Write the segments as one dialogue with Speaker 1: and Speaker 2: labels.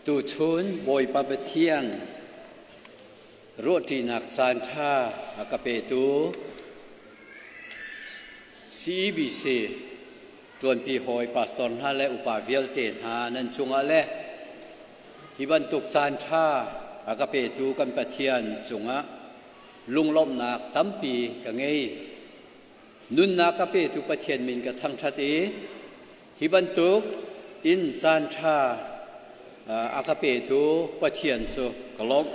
Speaker 1: Tuchun Bawipa Pathian ruahṭinak caanṭha a ka petu CEBC ṭuanpi hawi pastor hna le upa vialte hna nan cungah le hi bantuk caanṭha a ka petu kan Pathian cungah lunglawmhnak tampi ka ngei. Nunnak a petu Pathian min ka thangṭhat i hi bantuk in caanṭha a ka petu Pathian cu ka lawmh.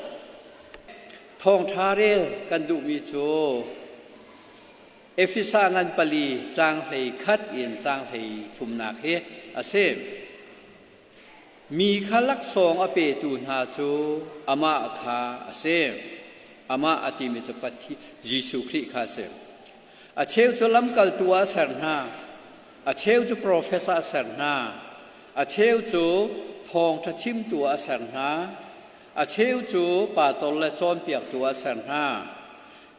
Speaker 1: Thawngṭha rel kan duhmi cu Efesa ngan pali caang 11 in caang 33nak hi a si. Mi kha laksawng a petu hna cu amah kha a si. Amah a timi cu Pathian Jesuh Khrih kha a si. A cheu cu lamkaltu ah a ser hna, a cheu cu profet ah a ser hna, a cheu cu thawngṭha chimtu ah a ser hna, a cheu cu pastor le cawnpiaktu ah a ser hna.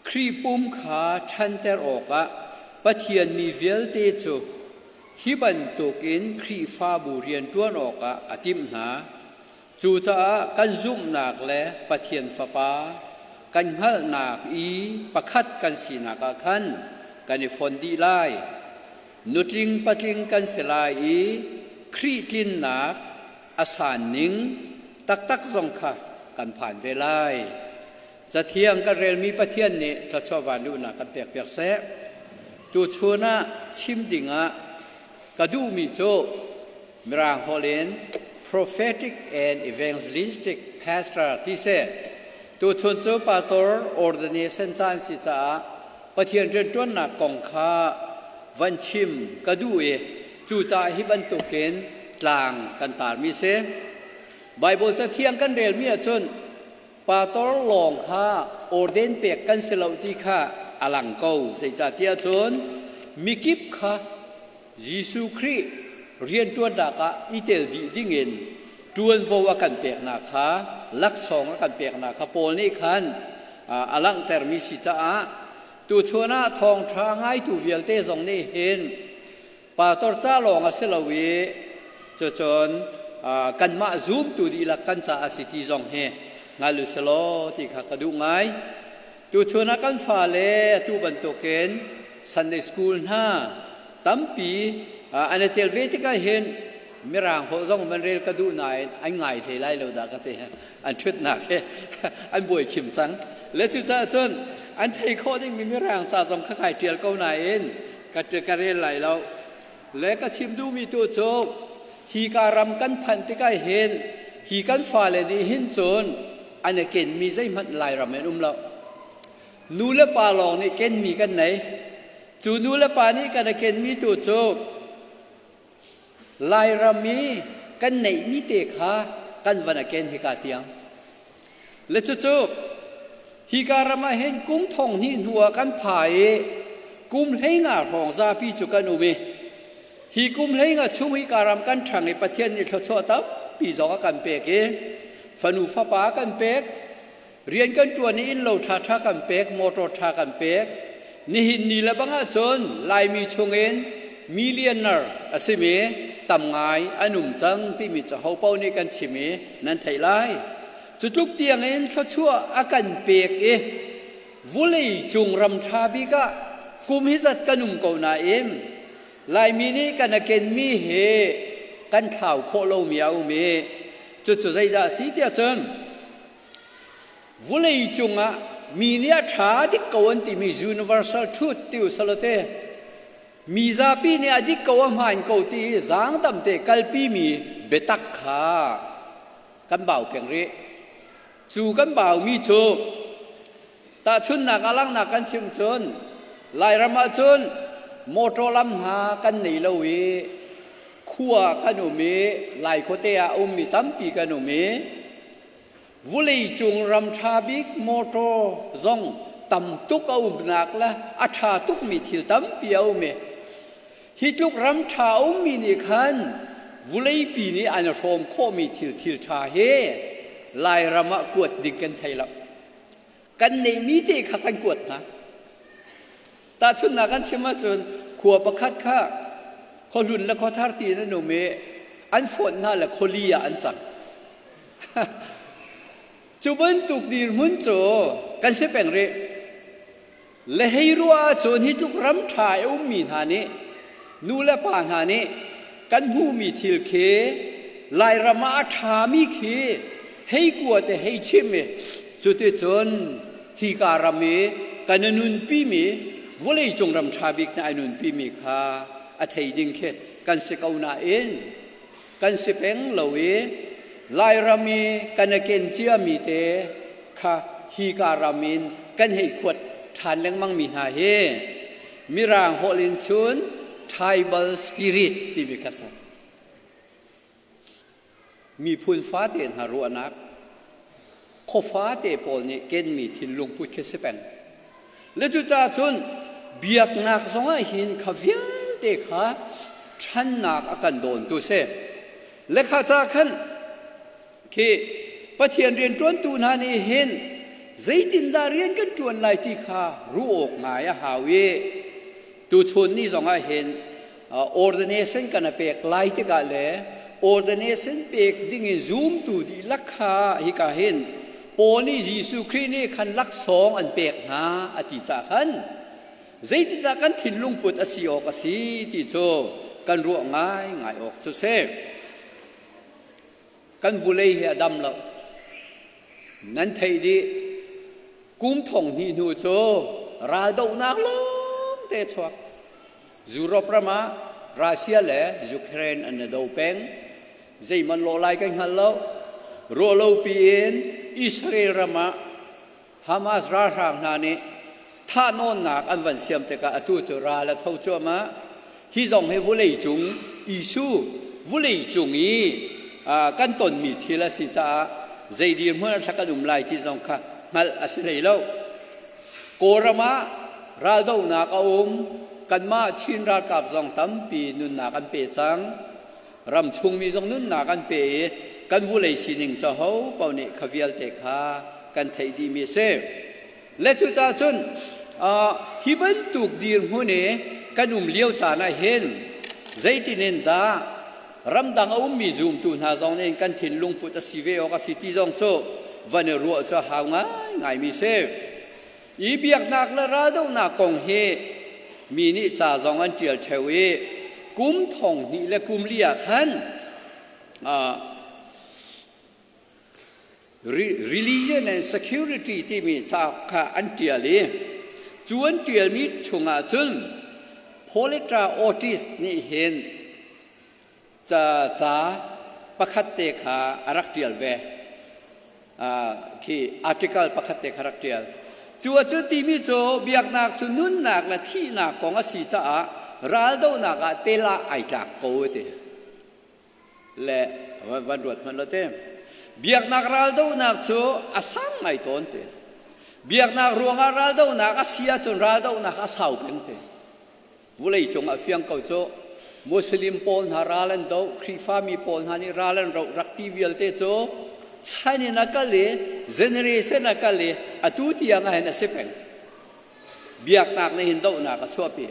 Speaker 1: Khrih pum kha ṭhanter awkah Pathian mi vialte cu hi bantukin Khrihfabu rianṭuan awkah a timh hna. Cucaah kan zumhnak le Pathian Fapa kan hngalhnak i pakhat kan sinak ah khan kan i fon dih lai. Nutling patling kan si lai i Khrih tlinnak a san ning taktak zong kha kan phan ve lai. Cathiang kan relmi Pathian nih thluachuah vanluhnak kan pekpiak seh. Tuchun ah chim dingah ka duhmi cu Mirang holh in prophetic and evangelistic pastor ti si. Tuchun cu pastor ordination caan si caah Pathian rianṭuannak kong kha van chim ka duh i cucaah hi bantukin tlang kan tarmi si. Bible cathiang kan relmi ahcun pastor lawng kha ordain pek kan si lo ti kha a lang ko. Zeicahtiah cun mikip kha Jesuh Khrih rianṭuannak ah i tel dih dingin ṭuanvo a kan peknak kha laksawng a kan peknak kha Paul nih khan a langhtermi si caah tuchun ah thawngṭha ngaitu vialte zong nih hin pastor ca lawng a si lo i cucun kanmah zumtu dihlak kan caah a si ti zong hi hngal u si law ti kha ka duh ngai. Tuchun ah kan fale atu bantukin Sunday school hna tampi an i tel ve tikah hin Mirang holh zong van rel ka duh nain an ngai hlei lai lo dah ka ti. An ṭhutnak hi an buai khim cang. Le cucaah cun an thei khawh dingmi Mirang ca zong kha kai ṭial ko nain ka ka rel lai lo. Le ka chim duhmi tu cu hi ka ram kan phanh tikah hin hi kan fale nih hin cun an i kenmi zeihmanh Lairam in um lo. Nu le pa lawng nih kenmi kan nei. Cu nu le pa nih kan i kenmi tu cu Lairam i kan neihmi te kha kan van a ken hika tiang. Le cucu hika ram ah hin kum thong hnih hnu ah kan pha i kum 15 hrawng zapi cu kan um i hi kum 15 chung hika ram kan ṭhang i Pathian nih thluachuah tampi zong a kan pek i fanu fapa kan pek rian kan ṭuan i innlo ṭhaṭha kan pek motor ṭha kan pek nihin ni le bang ahcun Laimi chungin millionaire a simi tam ngai an um cang timi cu ho paoh nih kan chim i nan theih lai cu tluk tiangin thluachuah a kan pek i vulei cung ram ṭha bik ah kum hi zat kan um ko nain Laimi nih kan a kenmi hi kan thlau khawh lomi a um i cucu zeidah a si tiah cun vulei cungah mi nih a ṭha dik ko an timi universal truth ti u salote mi zapi nih a dik ko a hmaan ko ti i zaangdam te kalpi mi biatak kha kan bau peng rih. Cu kan baumi cu tahchunhnak a langhnak kan chim cun Lairam ah cun motor lam hna kan nei lo i khua kan um i Lai khuate ah a ummi tampi kan um i vuleicung ram ṭha bik motor zong tam tuk a umnak le a ṭha tukmi thil tampi a um i hi tluk ram ṭha a ummi nih khan vuleipi nih an hrawm khawhmi thil thil ṭha hi Lairam ah kuat ding kan thei lo. Kan neihmi te kha kan kuat hna. Tahchunhnak kan chim ahcun khua pakhat kha khuahlun le khuathar ti in an um i an fonh hna le khuali ah an cang. Cu bantuk dirhmun cu kan si peng rih. Le hei ruah ahcun hi tluk ram ṭha i ummi hna nih nu le pa hna nih kan hmuhmi thil khi Lairam ah a ṭhami khi hei kua te hei chim i cuticun hika ram i kan i nunpimi vawleicung ram ṭha bik nih ai nunpimi kha a thei ding khi kan si ko nain kan si peng lo i Lairam i kan i ken ciami te kha hika ram in kan hei khuat ṭhan lengmangmi hna hi Mirang holh in cun tribal spirit timi kha si. Miphun fate hna ruahnak khuafate pawl nih kenmi thinlungput khi si peng. Le cucaah cun biaknak zongah hin kha vialte kha ṭhannak a kan dawntu si. Le kha ca khan khi Pathian rianṭuantu hna nih hin zeitindah rian kan ṭuan lai ti kha ruah awk ngai a hau i tuchun ni zongah hin ordination kan a pek lai tikah le ordination pek dingin zumtu dihlak kha hika hin Paul nih Jesuh Khrih nih khan laksawng an pek hna a ti caah khan zeitindah kan thinlung put a si awk a si ti cu kan ruah ngaingai awk cu si. Kan vulei hi a dam lo. Nan theih dih kum thong hnih hnu cu raldohnak lawngte chuak. Europe ram ah Russia le Ukraine an i do peng. Zeiman lawh lai kan hngal lo. Ruahlopi in Israel ram ah Hamas ralhrang hna nih thahnawnnak an van siam tikah atu cu ral a tho cuahmah. Hi zong hi vawleicung issue, vawleicung i kan tonmi thil a si caah zei dirhmun ah kan um lai ti zong kha hngalh a si hlei lo. Kawlram ah raldohnak a um, kanmah Chin ralkap zong tampi nunnak an pe cang. Ram chungmi zong nunnak an pe i kan vulei sining cu ho paoh nih kha vialte kha kan theih dihmi a si. Le cucaah cun hi bantuk dirhmun i kan um lio caan ah hin zeitin in dah ramdang a ummi zumtu hna zong nih kan thinlung put a si ve awk a si ti zong cu van i ruah cu a hau ngaingaimi si. I biaknak le raldohnak kong hi mi nih ca zong an ṭial ṭheo i kum thong hnih le kum li ah khan Religion and Security timi cauk kha an ṭial i cu an ṭialmi chungah cun Pauletta Otis nih hin ca, ca pakhat te kha a rak ṭial ve. Khi article pakhat te kha rak ṭial. Cu a cu timi cu biaknak cu nunnak le thihnak kong a si caah raldohnak ah tel ah ai tlak ko ti. Le van ruat hmanh lo te. Biaknak raldohnak cu a sang ngai tawn te. Biaknak ruangah raldohnak a si ahcun raldohnak a sau peng te. Vawleicung ah fiang ko cu Muslim pawl hna ral an doh, Khrihfami pawl hna nih ral an roh rak ti vialte cu chan in a kal i generation a kal i atu tiang ah hin a si peng. Biaknak nih hin dohnak a chuahpi.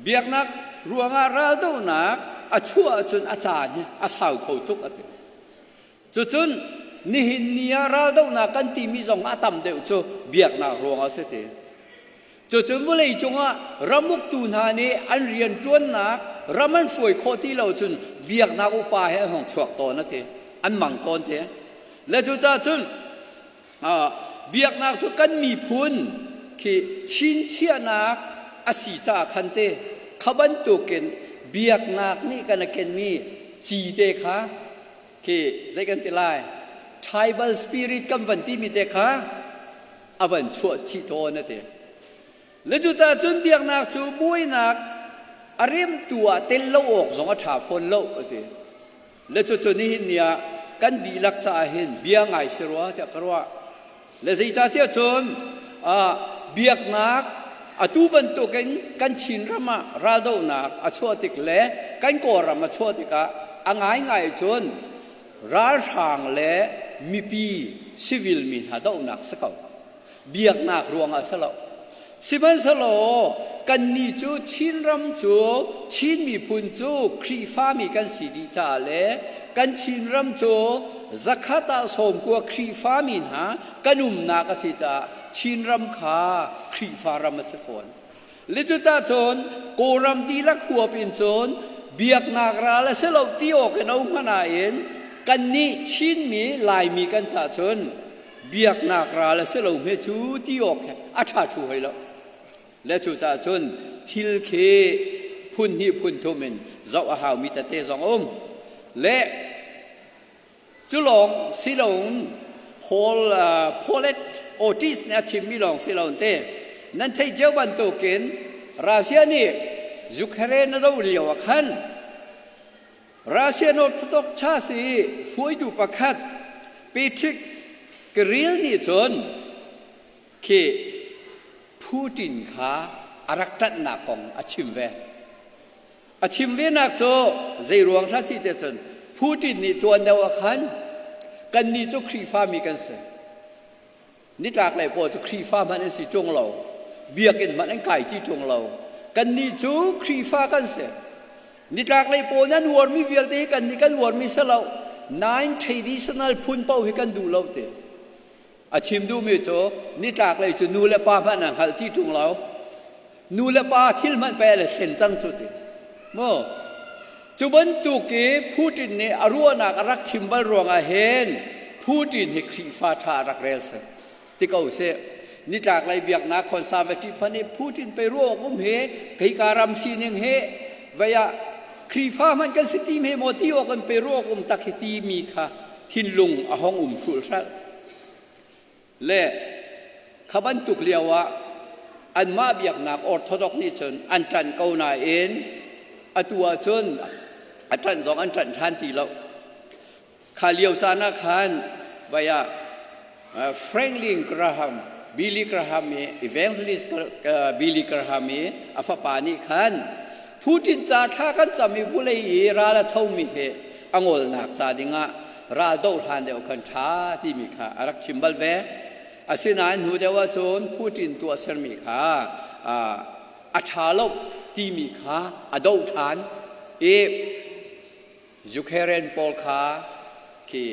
Speaker 1: Biaknak ruangah raldohnak a chuah ahcun a caan hi a sau kho tuk a ti. Cucun nihin ni ah raldohnak kan timi zong a tam deuh cu biaknak ruangah a si ti. Cucun vawleicung ah ramuktu hna nih an rianṭuannak ram an hruai khawh ti lo cun biaknak upa he an hong chuak tawn a ti. An mang tawn ti. Le cucaah cun biaknak cu kan miphun khi chinchiahnak a si caah khan te kha bantukin biaknak nih kan a kenmi cite kha khi zei kan ti lai tribal spirit kan van timi te kha a van chuah chih tawn a ti. Le cucaah cun biaknak cu buainak a remtu ah tel lo awk zong a ṭha fawn lo a ti. Le cucu nihin ni ah kan dihlak caah hin bia ngai si rua tiah ka ruah. Le zeicahtiah cun biaknak atu bantukin kan Chin ram ah raldohnak a chuah tik le kan Kawlram a chuah tikah a ngaingai cun ralhrang le mipi civil mi hna dohnak si ko. Biaknak ruangah si lo. Sihmanhsehlaw kannih cu Chinram cu Chin miphun cu Khrihfami kan si dih caah le kan Chinram cu zakhat ah 90 Khrihfami hna kan umnak a si caah Chinram kha Khrihfa ram a si fawn. Le cucacun Kawlram dihlak huap in cun biaknak ral a si lo ti awk in a um hmanh nain kannih Chinmi Laimi kan caah cun biaknak ral a si lo hme cu ti awk he a ṭha ṭhu hoi lo. Le cucaah cun thil khi phun hnih phun thum in zoh a haumi tete zong a um. Le cu lawng si loin Paul Paulette Otis nih a chimmi lawng si loin te nan theih cio bantukin Russia nih Ukraine a doh lio ah khan Russian Orthodox Church i hruaitu pakhat Patrick Kirill nih cun khi Putin kha a rak ṭanhnak kong a chim ve. A chim venak cu zei ruang hlah si te cun Putin nih tuan deuh ah khan kannih cu Khrihfami kan si. Nitlaklei pawl cu Khrihfa hmanh an si ṭung lo. Biakinn hmanh an kai ti ṭung lo. Kannih cu Khrihfa kan si. Nitlaklei pawl nan uarmi vialte hi kannih kan uarmi si lo. Nine traditional phun paoh hi kan duh lo ti. A chim duhmi cu nitlaklei cu nu le pa hmanh an hngalh ti ṭung lo. Nu le pa thil hmanh pe le thlen cang cu ti. Mu cu bantuk i Putin nih a ruahnak a rak chim bal ruangah hin Putin hi Khrihfa ṭha a rak rel si ti ko sih. Nitlaklei biaknak conservative hmanh nih Putin pei ruah awk um hi keika ram sining hi vei ah Khrihfa hmanh kan si ti hme maw ti awk in pei ruah awk um tak hi timi kha thinlung a hong um hrulhhralh. Le kha bantuk lio ah anmah biaknak Orthodox nih cun an ṭanh ko nain atu ahcun a ṭanh zong an ṭanh ṭhan ti lo. Kha lio caan ah khan vai ah Franklin Graham, Billy Graham i evangelist Billy Graham i a fapa nih khan Putin ca thla kan cam i vulei i ral a thomi hi a ngolnak ca dingah ral doh hlan deuh khan ṭha timi kha a rak chim bal ve. Asinain hnu deuh ahcun Putin tuahsermi kha a ṭha lo timi kha a doh ṭhan i Ukraine pawl kha khi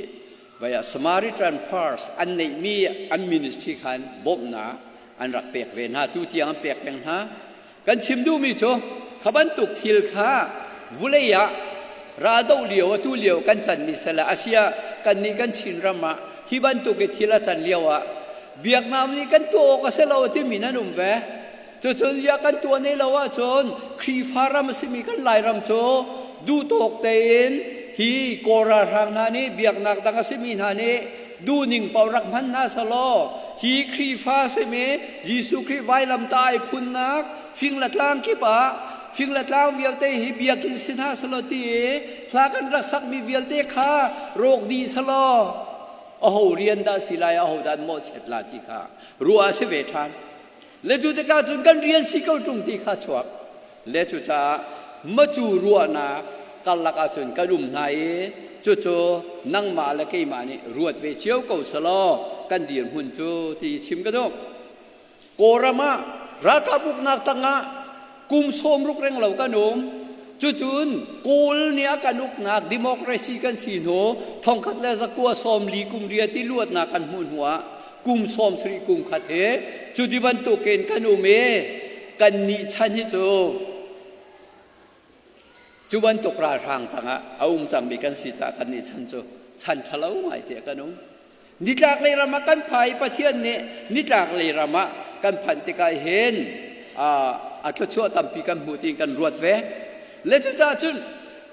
Speaker 1: vaya Samaritan Purse an neihmi an ministry khan bawmhnak an rak pek ve hna tu tiang an pek peng hna. Kan chim duhmi cu kha bantuk thil kha vulei ah raldoh lio atu lio kan canmi sele asia kannih kan Chinram ah hi bantuk i thil a can lio ah biaknak nih kan tuah awk a si lo timi nan um ve. Cucun ziah kan tuah ne lo ahcun Khrihfa ram a simi kan Lairam cu duhtawk tein hi Kawl ralhrang hna nih biaknak dang a simi hna nih duhning paoh rak hman hna selaw hi Khrihfa simi Jesuh Khrih vailamtah ai phunnak fing le tlang kip ah fing le tlang vialte hi biakinn si hna selaw ti i hla kan rak sakmi vialte kha rawk dih selaw aho rian dah si lai aho dah an mawhchiat la ti kha ruah a si ve ṭhan. Le cu tikah cun kan rian si ko ṭung ti kha chuak. Le cucaah macu ruahnak karlak ahcun kan um hna i cucu nangmah le keimah nih ruat ve cio ko selaw kan dirhmun cu ti chim ka duh. Kawlram ah ralkap uknak tangah kum 60 reng lo kan um. Cucun Kawl nih a kan uknak democracy kan si hnu 1940 kum riat i luatnak kan hmuh hnu ah kum 70 kum khat he cu ti bantukin kan um i kan nih chan hi cu cu bantuk ralhrang tangah a um cangmi kan si caah kan nih chan cu chan ṭhalo ngai te kan um. Nitlaklei ram ah kan pha i Pathian nih nitlaklei ram ah kan phanh tikah hin a thluachuah tampi kan hmu tiin kan ruat ve. Le cucaah cun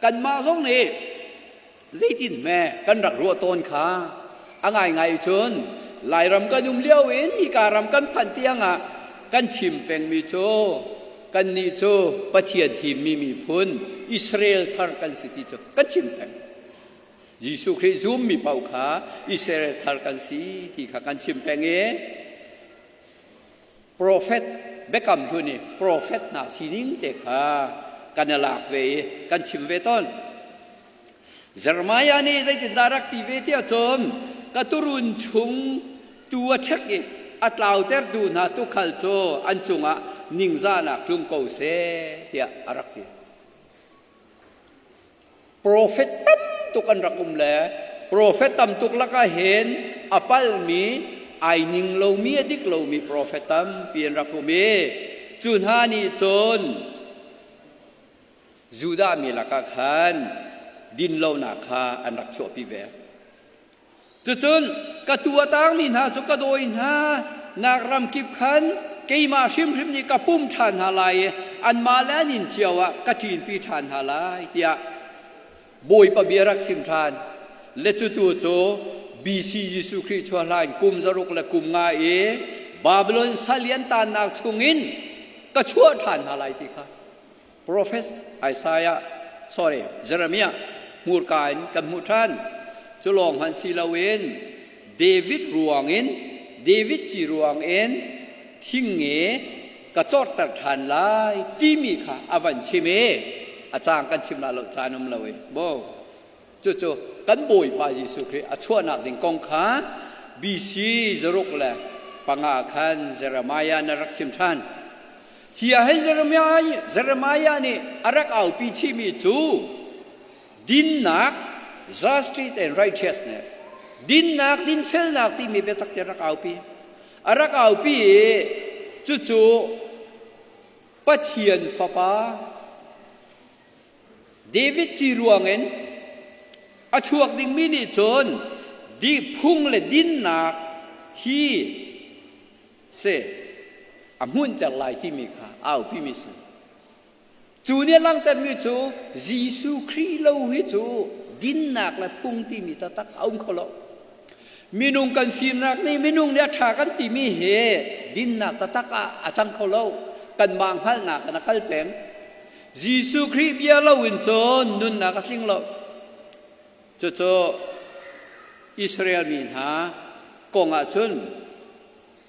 Speaker 1: kanmah zong nih zeitin hme kan rak ruah tawn kha a ngaingai cun Lairam kan um lio in hika ram kan phanh tiangah kan chim pengmi cu kannih cu Pathian thimmi miphun Israel thar kan si ti cu kan chim peng. Jesuh Khrih zummi paoh kha Israel thar kan si ti kha kan chim peng i profet biakam hlun i profet hna sining te kha kan i lak ve i kan chim ve tawn. Jeremiah nih zeitindah rak ti ve tiah cun ka turun chung tu a ṭhek i. A tlautertu hna tuukhal cu an cungah ningzahnak tlung ko seh, tiah a rak ti. Profet tam tuk an rak um le profet tam tuk lakah hin a palmi, ai ning lomi, a dik lomi profet tampi an rak um i cu hna nih cun Judah mi lakah khan dinlonak kha an rak chuahpi ve. Cucun ka tuu a tangmi hna cu ka dawi hna nak ram kip khan keimah hrimhrim nih ka pum ṭhan hna lai i anmah le an inn cio ah ka ṭinpi ṭhan hna lai tiah Bawipa bia rak chim ṭhan. Le cutu cu BC Jesuh Khrih chuah hlan kum zaruk le kum nga i Babylon sal i an taannak chungin ka chuah ṭhan hna lai ti kha Prophet Isaiah, sorry, Jeremiah hmurka in kan hmuh ṭhan. Cu lawng hmanh si loin David ruangin, David ci ruangin thingnge ka corhter ṭhan lai timi kha a van chim i a caang kan chim la lo caan um lo i bo cucu kan Bawipa Jesuh Khrih a chuahnak ding kong kha BC zaruk le panga khan Jeremiah na rak chim ṭhan. Hi ah hin Jeremiah, Jeremiah nih a rak aupi chihmi cu dinnak, justice and righteousness, dinnak, dinfelnak timi biatak te rak aupi. A rak aupi i cucu Pathian Fapa David ci ruangin a chuak dingmi nih cun di phung le dinnak hi si a hmunter lai timi kha aupimi si. Cu nih a langhtermi cu Jesuh Khrih lo hi cu dinnak le phung timi taktak a um kho lo. Minung kan fimnak nih minung nih a ṭha kan timi hi dinnak taktak ah a cang kho lo. Kanmah hngalhnak in a kal peng. Jesuh Khrih bia lo in cun nunnak a tling lo. Cucu Israel mi hna kong ah cun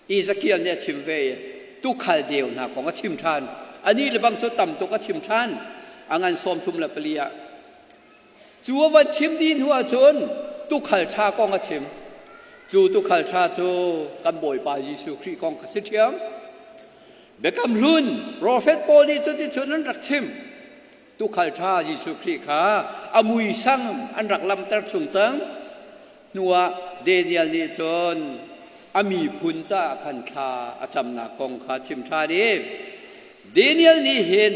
Speaker 1: Ezekiel nih a chim ve i tuukhal deu hna kong a chim ṭhan. Anih le bang cu tam tuk a chim ṭhan. A ngan 34 ah. Cu a van chim dih hnu ahcun tuukhal ṭha kong a chim. Cu tuukhal ṭha cu kan Bawipa Jesuh Khrih kong kha si ṭhiam. Biakam Hlun profet pawl nih cuticun an rak chim. Tuukhal ṭha Jesuh Khrih kha a muisang an rak lamter chung cang. Hnuah Daniel nih cun a miphun caah khan thla a camnak kong kha chim ṭhan i Daniel nih hin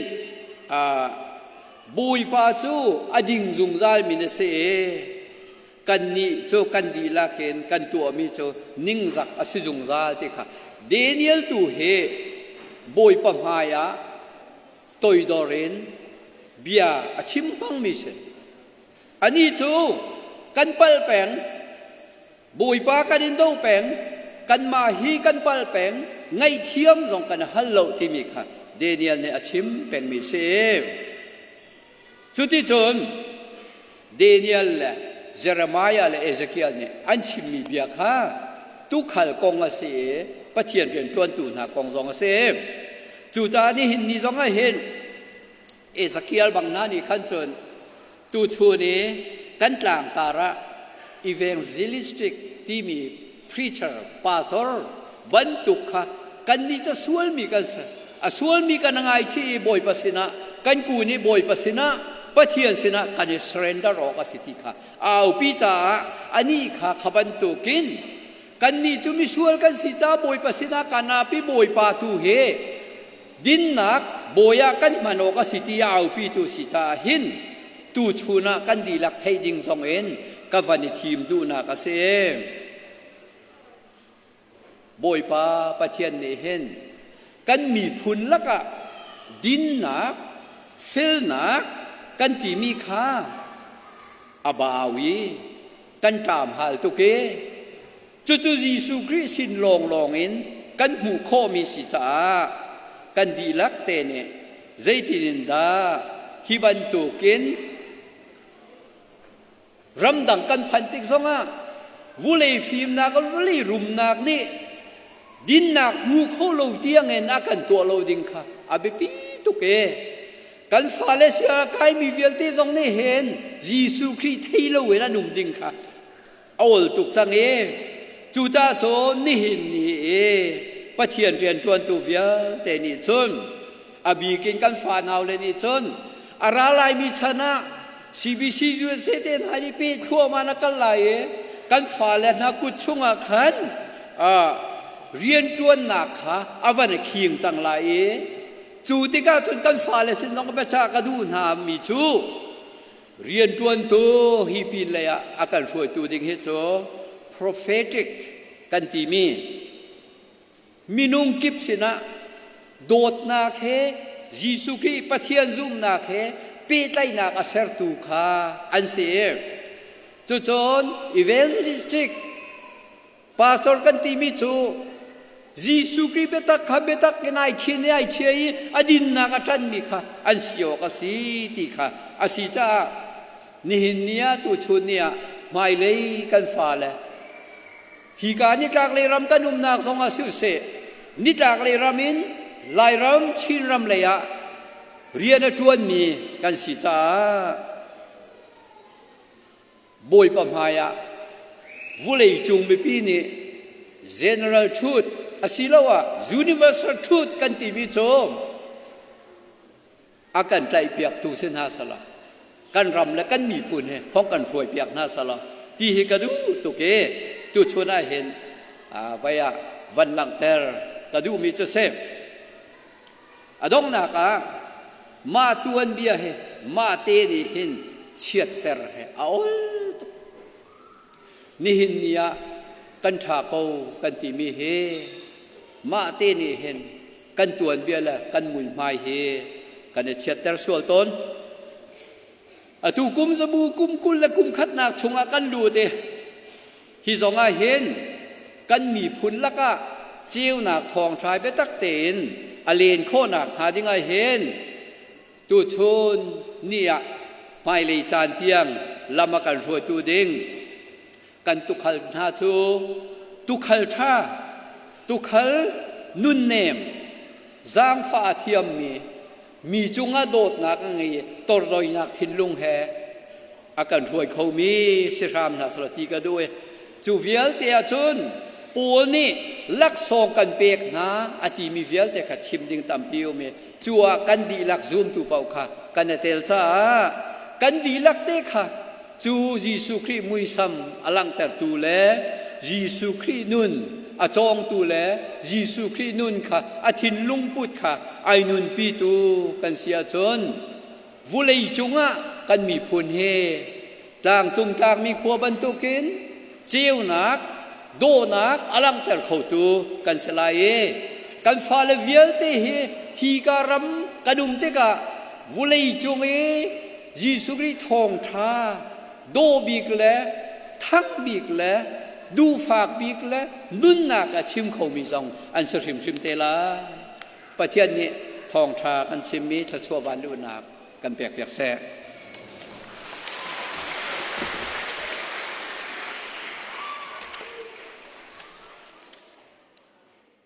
Speaker 1: Bawipa cu a ding zungzalmi na si i kannih cu kan dihlak in kan tuahmi cu ningzak a si zungzal ti kha Daniel tu hi Bawipa hmaiah toidor in bia a chim hmangmi si. Anih cu kan palh peng, Bawipa kan in do peng, kanmah hi kan palh peng, ngaihthiam zong kan hal lo timi kha Daniel nih a chim pengmi si. Cuticun Daniel le Jeremiah le Ezekiel nih an chimmi bia kha tuukhal kong a si i Pathian rianṭuantu hna kong zong a si. Cucaah nihin ni zong ah hin Ezekiel bang hna nih khan cun tuchun i kan tlangtar ah evangelistic timi preacher pastor bantuk kha kannih cu sualmi kan si. A sualmi kan ngaichih i Bawipa sinah kan kun i Bawipa sinah Pathian sinah kan i surrender awk a si ti kha aupi caah anih kha kha bantukin kannih cu misual kan si caah Bawipa sinah kan api Bawipa tu he dinnak bawi ah kan hman awk a si ti a aupitu si caah hin tuchun ah kan dihlak theih ding zong in ka van i thim duhnak a si. Bawipa Pathian nih hin kan miphun lakah dinnak, felnak kan timi kha a bau i kan ṭam hal tuk i Cucu Jesuh Khrih sin lawnglawng in kan hmuh khawhmi si caah kan dihlak te nih zeitin in dah hi bantukin ramdang kan phanh tik zongah vulei fimnak vulei rumnak nih dinnak hmu kho lo tiangin a kan tuah lo ding kha a biapi tuk e kan fale sia kaimi vialte zong nih hin Jesuh Khrih thei loin an um ding kha a ol tuk cang i. Cucaah cun nihin ni i Pathian rianṭuantu vialte nih cun a bik in kan fanau le nih cun a ra laimi chan ah CBC USA te hna nih pe thluahmah na kal lai i kan fale hna kut chungah khan rianṭuannak kha a van i khing cang lai i cu tikah cun kan fale sin zong biacah ka duh hna mi cu rianṭuantu hi pin lei ah a kan hruaitu ding hi cu prophetic kan timi minung kip sinah dawtnak he Jesuh Khrih Pathian zumhnak he pehtlaihnak a sertu kha an si. Cucun evangelistic pastor kan timi cu Jesuh Khrih biatak kha biatak in ai khin i ai chia i a dinnak a ṭanmi kha an si awk a si ti kha a si caah nihin ni ah tuchun ni ah hmailei kan fale Hika nitlaklei ram kan umnak zongah siseh, nitlaklei ram in Lairam, Chinram lei ah rian a ṭuanmi kan si caah Bawipa hmaiah vawleicung mipi nih general truth asiloah universal truth kan timi cu a kan tlaihpiaktu si hna sala kan ram le kan miphun he hong kan hruaipiak hna sala ti hi ka duh tuk i tuchun ah hin vai ah van langhter ka duhmi cu si. A donghnak ah mah tuanbia hi mah te nih hin chiatter he a ol tuk. Nihin ni ah kan ṭha ko kan timi hi mah te nih hin kan tuanbia le kan muihmai hi kan i chiatter sual tawn. Atu kum zabu kum 20 le kum khatnak chungah kan lut i hi zongah hin kan miphun lakah ceunak thawngṭha biatak tein a len khawhnak hnga dingah hin tuchun ni ah hmailei caan tiang lam a kan hruaitu ding kan tukhal hna cu tukhal ṭha, tukhal nunnem, zaangfah a thiammi, mi cungah dawtnak a ngei i tordoinak thinlung he a kan hruai khomi si hram hna selaw ti ka duh i cu vialte ahcun Paul nih laksawng kan pek hna a timi vialte kha chim ding tampi um i cu ah kan dihlak zumtu paoh kha kan i tel caah kan dihlak te kha cu Jesuh Khrih muisam a langhtertu le Jesuh Khrih nun a cawngtu le Jesuh Khrih nun kha a thinlung put kha ai nunpitu kan si ahcun vulei cungah kan miphun hi tlangcung tlakmi khua bantukin ceunak dawhnak a langhter khotu kan si lai i kan fale vialte hi hi ka ram kan um tikah vulei cung i Jesuh Khrih thawngṭha dawh bik le thang bik le duhfak bik le nunnak a chim khomi zong an si hrimhrim te lai. Pathian nih thawngṭha kan chimmi thluachuah vanluhnak kan pekpiak seh.